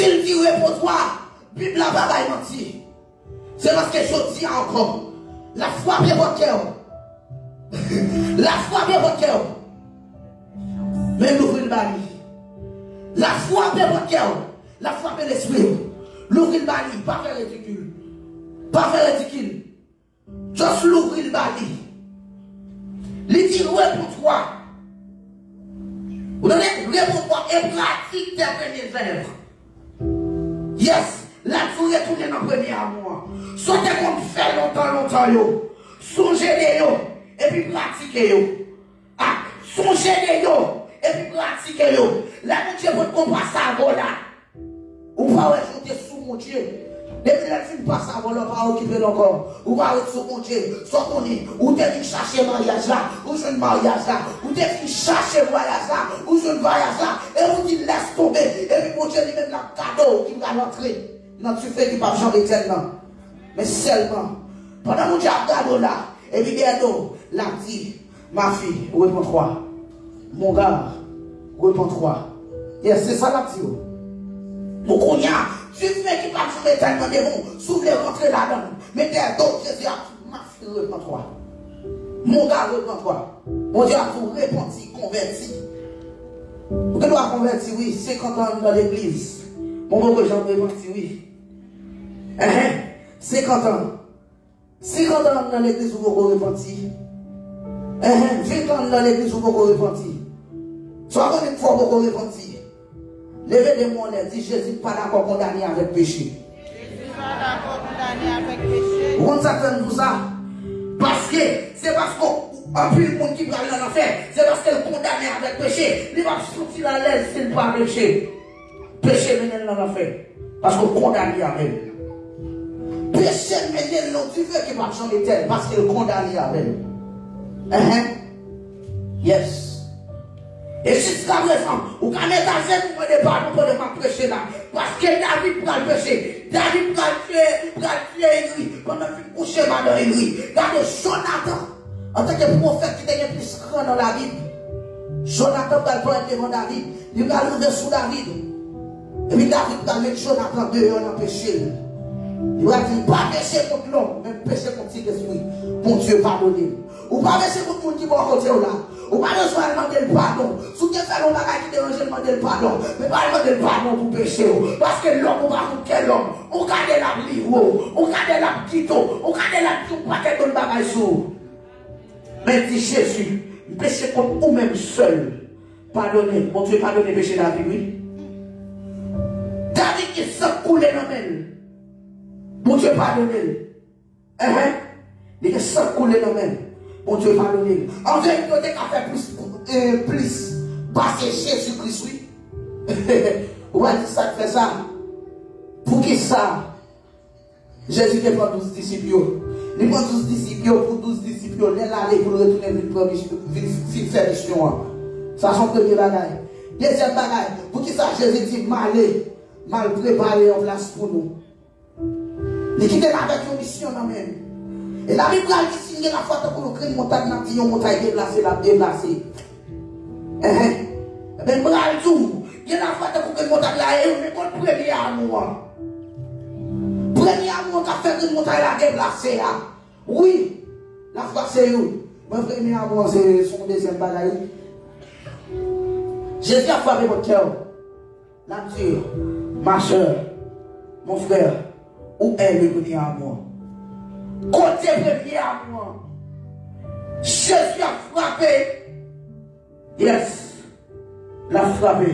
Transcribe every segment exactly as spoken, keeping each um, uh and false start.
Si l di repoze w, Bib la pa bay manti. Se paske jodi a ankò, l ap frape pòt kè w. L ap frape pòt kè w. Men louvri l ba li. L ap frape pòt kè w. L ap frape lespri w. Louvri l ba li. Pa fè ridikil. Pa fè ridikil. Just louvri l ba li. Li di repoze w. Ou tande? Repoze w e pratik tes premières œuvres. Yes, l ap di w retounen nan premye amou an. Sa w te konn fè lontan, lontan yo. Sonje de yo, epi pratike yo. Ah, sonje de yo, epi pratike yo. Lè Bondye pot konpa sa avè w la, ou pa wè jan w te sou Bondye. Depi lè l fin pase avè w la, ou pa okipe l ankò. Ou pa ret sou Bondye. Sa w konnen, ou te vin chache maryaj la, ou jwenn maryaj la. Ou te vin chache vwayaj la, ou jwenn vwayaj la. E ou di lès tonbe. Epi Bondye li menm l ap gade w ki pral antre nan dife ki p ap janm etèn nan. Men sèlman, pandan Bondye ap gade w la, epi dèyè do w, l ap di, ma fille, reprends-toi. Mon gars, reprends-toi. Yes, se sa l ap di w. Bon, kounye a, dife ki p ap janm etèn nan devan w, si w vle rantre ladan l, men dèyè do w, Jezi ap di, ma fille, reprends-toi. Mon gars, reprends-toi. Bondye ap di w repanti, konvèti. Ou gen dwa konvèti, wi, senkant an nan legliz. Bon, poko janm repanti, wi. Enhen, senkant an. Senkant an nan legliz ou poko repanti. Enhen, ven tan nan legliz ou poko repanti. Sa w konnen k fè w poko repanti. Leve de men w anlè, di, Jezi pa dakò kondane avèk peche. Jezi pa dakò kondane avèk peche. Ou konn sa k fè m di w sa? Paske, se paske anpil moun ki pral nan lanfè, se paske l kondane avèk peche. Li p ap santi l alèz si l pa peche. Peche mennen l nan lanfè. Paske w kondane avè l. Peche mennen l nan dife ki p ap janm etèn. Paske l kondane avè l. Enhen. Yes. E jiskaprezan, ou ka mete ajenou mande padon pandan m ap preche la. Paske David pral peche. David pral tiye, pral tiye Iri. Pandan l fin kouche madan Iri. Gade Jonatan. Antanke pwofèt ki te gen plis kran nan Labib, Jonatan pral parèt devan David. Li pral rive sou David. Epi David pral met Jonatan deyò nan peche l. Li pral di, pa peche kont lòm, men peche kont Sentespri. Bondye padone l. Ou pa peche kont moun ki bò kote w la. Ou pa bezwen al mande l padon. Si w te fè l yon bagay ki deranje l, mande l padon. Men pa al mande l padon pou peche w. Paske lòm ou pa konn kè lòm. Ou gade l ap livre w. Ou gade l ap kite w. Ou gade l ap di yon pakèt lòt bagay sou ou. Men di Jezi, m peche kont ou menm sèl. Padone m. Bondye padone peche David, wi. David gen san k koule nan men l. Bondye padone l. Enhen. Li gen san k koule nan men l. Bondye padone l. An verite, w te ka fè plis, eh, plis pase Jezi Kris, wi. Ou pa di sa k fè sa? Poukisa? Jezi te pran douz disip yo. Li pran douz disip yo pou douz disip yo, lè l ale pou l retounen vin pran mis-, vin, vin fè misyon an. Sa se yon premye bagay. Dezyèm bagay, poukisa Jezi di m ale, m al prepare yon plas pou nou? Li kite n avèk yon misyon nan men l. E Labib pral di si n gen lafwa tankou yon grenn montad, n ap di yon montay deplase, l ap deplase. Enhen. Ebyen, m pral di w, gen lafwa tankou grenn montay la, e yo men kot premye amou an. Premye amou an k ap fè grenn montay la deplase a. Wi, lafwa se youn. Men premye amou an se, se yon dezyèm bagay. Jezi ap frape pòt kè w. L ap di, ma sœur, mon frère, où est le premier amour? Kote premye amou an? Jezi ap frape. Yes. L ap frape.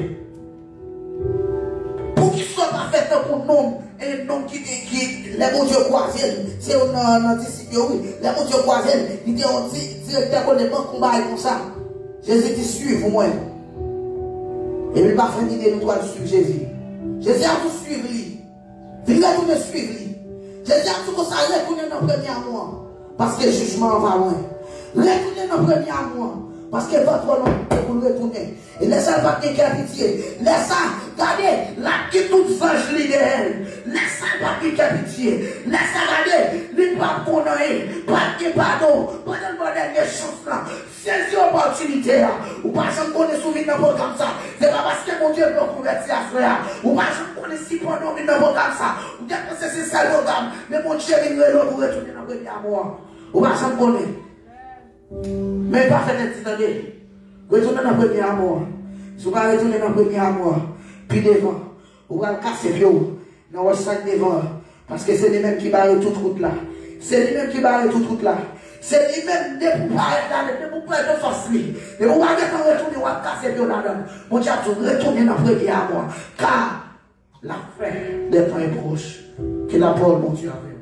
Poukisa w pa fè tankou nonm, e nonm ki te, ki, lè Bondye kwaze l, se youn nan, nan disip yo, wi. Lè Bondye kwaze l, li te yon di-, direktè kote bank, yon bagay konsa. Jezi di, suivez-moi. Epi l pa fè n ide, nou tou al suiv Jezi. Jezi ap tou suiv li. Vin retounen suiv li. Jezi ap di konsa, retounen nan premye amou an, paske jijman an pa lwen. Retounen nan premye amou an, paske van twò long pou l retounen. E lè sa, l p ap gen kè pitye. Lè sa, gade, l ap gen tout zanj li dèyè l. Lè sa, l p ap gen kè pitye. Lè sa, gade, li p ap konn anyen. P ap gen padon. Pandan l ba w dènye chans lan, sezi opòtinite a. Ou pa janm konnen si w vin nan pwogram sa, se pa paske Bondye vle w konvèti aswè a. Ou pa janm Li sipann ou vin nan pwogram sa. Ou te panse se sèl pwogram. Men Bondye vin rele w pou retounen nan premye amou an. Ou pa janm konnen. Men pa fè tèt di tande. Retounen nan premye amou an. Si w pa retounen nan premye amou an, pi devan, ou pral kase pye w nan wòch sa k devan an. Paske se li menm ki bare tout wout la. Se li menm ki bare tout wout la. Se li menm, depi w parèt la, depi w pèdi fòs li, depi w pa gentan retounen, w ap kase pye w ladan l. Bondye ap di w retounen nan premye amou an. Car la fin des temps est proche. Ke lapawòl Bondye avè w.